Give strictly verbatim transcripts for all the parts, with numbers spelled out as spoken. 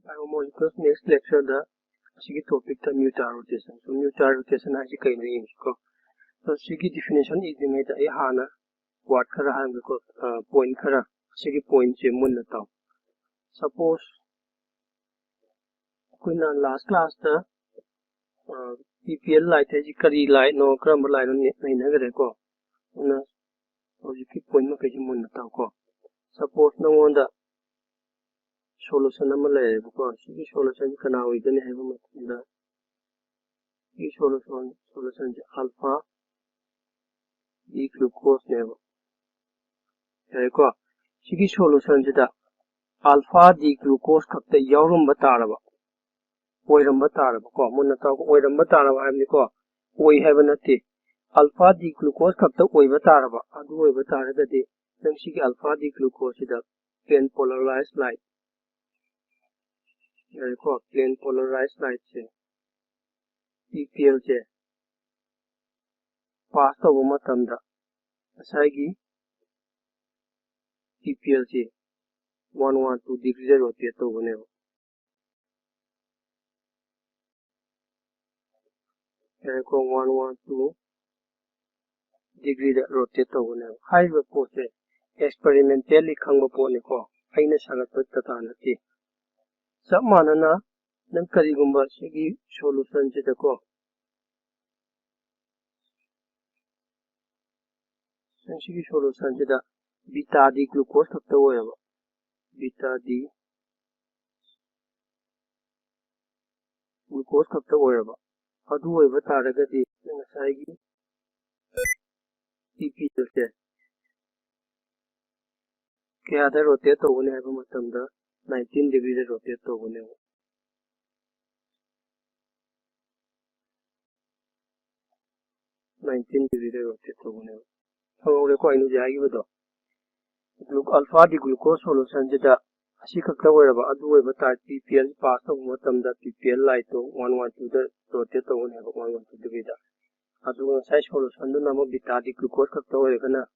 Biomolecules next lecture ꯗ ꯑꯁꯤꯒꯤ topic ꯇ mutar rotation꯫ So mutar rotation ꯍꯥꯏꯁꯤ ꯀꯩꯅꯣ ꯌꯦꯡꯁꯤꯀꯣ꯫ So ꯁꯤꯒꯤ definition ꯏꯗ꯭ꯔꯤꯉꯩꯗ ꯑꯩ ꯍꯥꯟꯅ word ꯈꯔ ꯍꯥꯏꯔꯝꯒꯦꯀꯣ, ꯑ, point ꯈꯔ꯫ ꯑꯁꯤꯒꯤ point ꯁꯦ ꯃꯨꯟꯅ ꯇꯥꯎ꯫ Suppose ꯑꯩꯈꯣꯏꯅ last class ꯇ, ꯑ, P P L light ꯍꯥꯏꯁꯤ ꯀꯔꯤ light ꯅꯣ, ꯀꯔꯝꯕ light ꯅꯣ ꯅꯩꯅꯈ꯭ꯔꯦꯀꯣ꯫ ꯑꯗꯨꯅ ꯍꯧꯖꯤꯛꯀꯤ point ꯃꯈꯩꯁꯤ ꯃꯨꯟꯅ ꯇꯥꯎꯀꯣ꯫ Suppose ꯅꯉꯣꯟꯗ solution ꯑꯃ ꯂꯩꯔꯦꯕꯀꯣ꯫ ꯁꯤꯒꯤ solution ꯁꯤ ꯀꯅꯥ ꯑꯣꯏꯒꯅꯤ ꯍꯥꯏꯕ ꯃꯇꯝꯗ, ꯁꯤꯒꯤ solution, solution ꯁꯤ alpha D glucose ꯅꯦꯕ꯫ ꯌꯥꯔꯦꯀꯣ? ꯁꯤꯒꯤ solution ꯁꯤꯗ alpha D glucose ꯈꯛꯇ ꯌꯥꯎꯔꯝꯕ ꯇꯥꯔꯕ, ꯑꯣꯏꯔꯝꯕ ꯇꯥꯔꯕꯀꯣ, ꯃꯨꯟꯅ ꯇꯥꯎꯀꯣ, ꯑꯣꯏꯔꯝꯕ ꯇꯥꯔꯕ ꯍꯥꯏꯕꯅꯤꯀꯣ, ꯑꯣꯏ ꯍꯥꯏꯕ ꯅꯠꯇꯦ꯫ Alpha D glucose ꯈꯛꯇ ꯑꯣꯏꯕ ꯇꯥꯔꯕ, ꯑꯗꯨ ꯑꯣꯏꯕ ꯇꯥꯔꯒꯗꯤ ꯅꯪ ꯁꯤꯒꯤ alpha D glucose ꯁꯤꯗ plain polarized light, ꯌꯥꯔꯦꯀꯣ, plain polarized light ꯁꯦ, P P L ꯁꯦ pass ꯇꯧꯕ ꯃꯇꯝꯗ ꯉꯁꯥꯏꯒꯤ P P L ꯁꯤ one one two degree ꯗ rotate ꯇꯧꯒꯅꯦꯕ꯫ ꯌꯥꯔꯦꯀꯣ, one one two degree ꯗ rotate ꯇꯧꯒꯅꯦꯕ꯫ ꯍꯥꯏꯔꯤꯕ ꯄꯣꯠꯁꯦ experimentally ꯈꯪꯕ ꯄꯣꯠꯅꯤꯀꯣ, ꯑꯩꯅ ꯁꯥꯒꯠꯄ data ꯅꯠꯇꯦ꯫ ꯆꯞ ꯃꯥꯟꯅꯅ ꯅꯪ ꯀꯔꯤꯒꯨꯝꯕ ꯁꯤꯒꯤ solution ꯁꯤꯗꯀꯣ, ꯅꯪ ꯁꯤꯒꯤ solution ꯁꯤꯗ beta D glucose ꯈꯛꯇ ꯑꯣꯏꯔꯕ, beta D glucose ꯈꯛꯇ ꯑꯣꯏꯔꯕ, ꯑꯗꯨ ꯑꯣꯏꯕ ꯇꯥꯔꯒꯗꯤ ꯅꯪ ꯉꯁꯥꯏꯒꯤ P P L ꯁꯦ ꯀꯌꯥꯗ rotate ꯇꯧꯒꯅꯤ ꯍꯥꯏꯕ ꯃꯇꯝꯗ nineteen degree ꯗ rotate ꯇꯧꯒꯅꯦꯕ꯫ Nineteen degree ꯗ rotate ꯇꯧꯒꯅꯦꯕ꯫ ꯈꯪꯍꯧꯔꯦꯀꯣ ꯑꯩꯅ ꯍꯧꯖꯤꯛ ꯍꯥꯏꯈꯤꯕꯗꯣ? Glu-, alpha D glucose solution ꯁꯤꯗ ꯑꯁꯤ ꯈꯛꯇ ꯑꯣꯏꯔꯕ, ꯑꯗꯨ ꯑꯣꯏꯕ ꯇꯥꯔꯗꯤ P P L pass ꯇꯧꯕ ꯃꯇꯝꯗ P P L light ꯇꯣ one one two ꯗ rotate ꯇꯧꯒꯅꯦꯕ, one one two degree ꯗ꯫ ꯑꯗꯨꯒ ꯉꯁꯥꯏ solution ꯗꯨꯅ ꯑꯃꯨꯛ beta D glucose ꯈꯛꯇ ꯑꯣꯏꯔꯒꯅ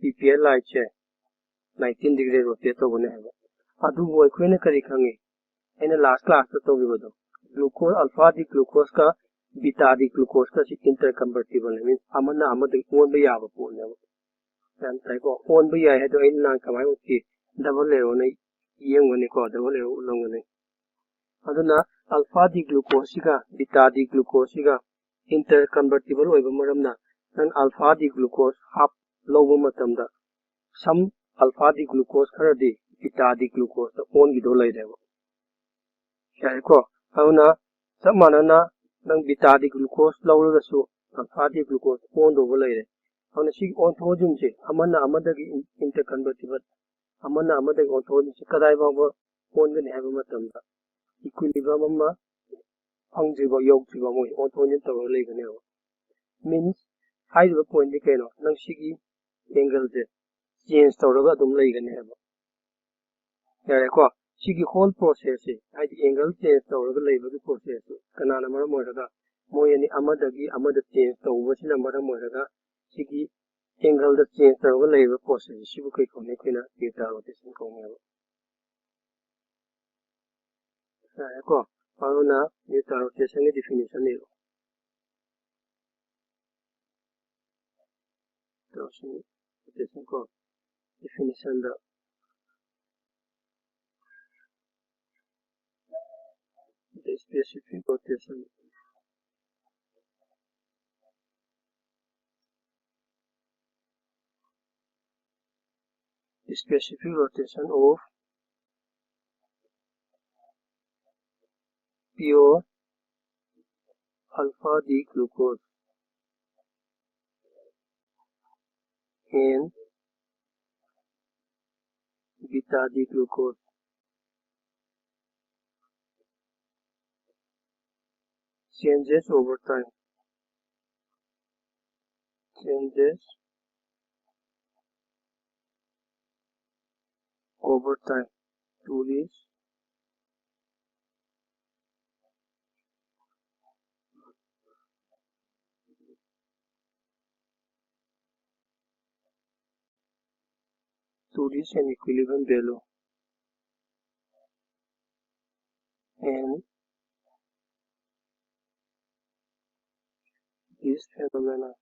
P P L light ꯁꯦ nineteen degree rotate ꯇꯧꯒꯅꯤ ꯍꯥꯏꯕ꯫ ꯑꯗꯨꯕꯨ ꯑꯩꯈꯣꯏꯅ ꯀꯔꯤ ꯈꯪꯉꯤ? ꯑꯩꯅ last class ꯇ ꯇꯧꯈꯤꯕꯗꯣ, glucose, alpha D glucose ꯀ beta D glucose ꯀꯁꯤ interconvertible ꯅꯤ, means ꯑꯃꯅ ꯑꯃꯗꯒꯤ ꯑꯣꯟꯕ ꯌꯥꯕ ꯄꯣꯠꯅꯦꯕ꯫ ꯒ꯭ꯌꯥꯟ ꯇꯥꯏꯀꯣ? ꯑꯣꯟꯕ ꯌꯥꯏ ꯍꯥꯏꯗꯣ ꯑꯩꯅ ꯅꯍꯥꯟ ꯀꯃꯥꯏꯅ ꯎꯠꯈꯤ? Double arrow ꯅ ꯌꯦꯡꯒꯅꯤꯀꯣ, double arrow ꯎꯠꯂꯝꯒꯅꯤ꯫ ꯑꯗꯨꯅ alpha D glucose ꯁꯤꯒ beta D glucose ꯁꯤꯒ interconvertible ꯑꯣꯏꯕ ꯃꯔꯝꯅ, ꯅꯪ alpha D glucose half ꯂꯧꯕ ꯃꯇꯝꯗ, some alpha D glucose ꯈꯔꯗꯤ beta D glucose ꯇ ꯑꯣꯟꯈꯤꯗꯧ ꯂꯩꯔꯦꯕ꯫ ꯌꯥꯔꯦꯀꯣ? ꯑꯗꯨꯅ ꯆꯞ ꯃꯥꯟꯅꯅ ꯅꯪ beta D glucose ꯂꯧꯔꯒꯁꯨ alpha D glucose ꯑꯣꯟꯗꯧꯕ ꯂꯩꯔꯦ꯫ ꯑꯗꯨꯅ ꯁꯤꯒꯤ ꯑꯣꯟꯊꯣꯛ ꯑꯣꯟꯁꯤꯟꯁꯦ ꯑꯃꯅ ꯑꯃꯗꯒꯤ in-, interconvertible, ꯑꯃꯅ ꯑꯃꯗꯒꯤ ꯑꯣꯟꯊꯣꯛ ꯑꯣꯟꯁꯤꯟꯁꯦ ꯀꯗꯥꯏ ꯐꯥꯎꯕ ꯑꯣꯟꯒꯅꯤ ꯍꯥꯏꯕ ꯃꯇꯝꯗ, equilibrium ꯑꯃ ꯐꯪꯗ꯭ꯔꯤꯕ, ꯌꯧꯗ꯭ꯔꯤꯕ ꯃꯣꯏ ꯑꯣꯟꯊꯣꯛ ꯑꯣꯟꯁꯤꯟ ꯇꯧꯔꯒ ꯂꯩꯒꯅꯦꯕ꯫ Means, ꯍꯥꯏꯔꯤꯕ point ꯗꯤ ꯀꯩꯅꯣ? ꯅꯪ ꯁꯤꯒꯤ angle ꯁꯦ change ꯇꯧꯔꯒ ꯑꯗꯨꯝ ꯂꯩꯒꯅꯤ ꯍꯥꯏꯕ꯫ ꯌꯥꯔꯦꯀꯣ? ꯁꯤꯒꯤ whole process ꯁꯦ, ꯍꯥꯏꯗꯤ angle change ꯇꯧꯔꯒ ꯂꯩꯕꯒꯤ process ꯁꯦ, ꯀꯅꯥꯅ ꯃꯔꯝ ꯑꯣꯏꯔꯒ? ꯃꯣꯏ ꯑꯅꯤ ꯑꯃꯗꯒꯤ ꯑꯃꯗ change ꯇꯧꯕꯁꯤꯅ ꯃꯔꯝ ꯑꯣꯏꯔꯒ ꯁꯤꯒꯤ angle ꯗ change ꯇꯧꯔꯒ ꯂꯩꯔꯤꯕ process ꯁꯤꯕꯨ ꯀꯩ ꯀꯧꯅꯤ? ꯑꯩꯈꯣꯏꯅ nuclear rotation ꯀꯧꯅꯦꯕ꯫ ꯌꯥꯔꯦꯀꯣ? ꯑꯗꯨꯅ nuclear rotation ꯒꯤ definition ꯏꯔꯣ꯫ Rotation ꯀꯣ, definition the, the specific rotation, specific rotation of pure alpha D glucose and beta D glucose changes over time. Changes over time to reach, to reach an equilibrium value. And this phenomena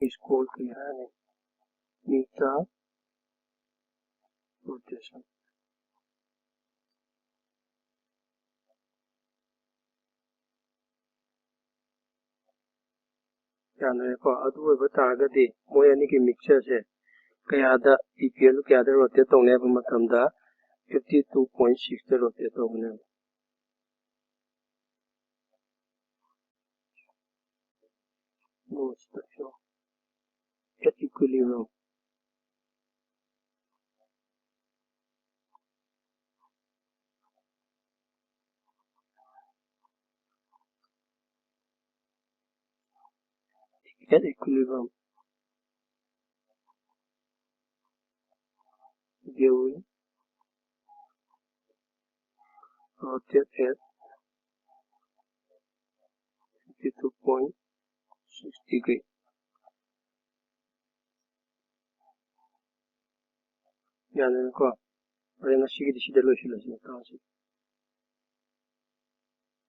is called ꯀꯔꯤ ꯍꯥꯏꯅꯤ? Meta rotation. ꯌꯥꯅꯔꯦꯀꯣ꯫ ꯑꯗꯨ ꯑꯣꯏꯕ ꯇꯥꯔꯒꯗꯤ ꯃꯣꯏ ꯑꯅꯤꯒꯤ mixture ꯁꯦ ꯀꯌꯥꯗ, E P L ꯀꯌꯥꯗ rotate ꯇꯧꯅꯤ ꯍꯥꯏꯕ ꯃꯇꯝꯗ fifty two point six ꯇ rotate ꯇꯧꯒꯅꯦꯕ꯫ No structure at equilibrium. At equilibrium, they will rotate at fifty two point six degree. ꯌꯥꯅꯔꯦꯀꯣ? ꯍꯣꯔꯦꯟ ꯉꯁꯤꯒꯤꯗꯤ ꯁꯤꯗ ꯂꯣꯏꯁꯤꯜꯂꯁꯤ, ꯃꯇꯥꯡꯁꯤ꯫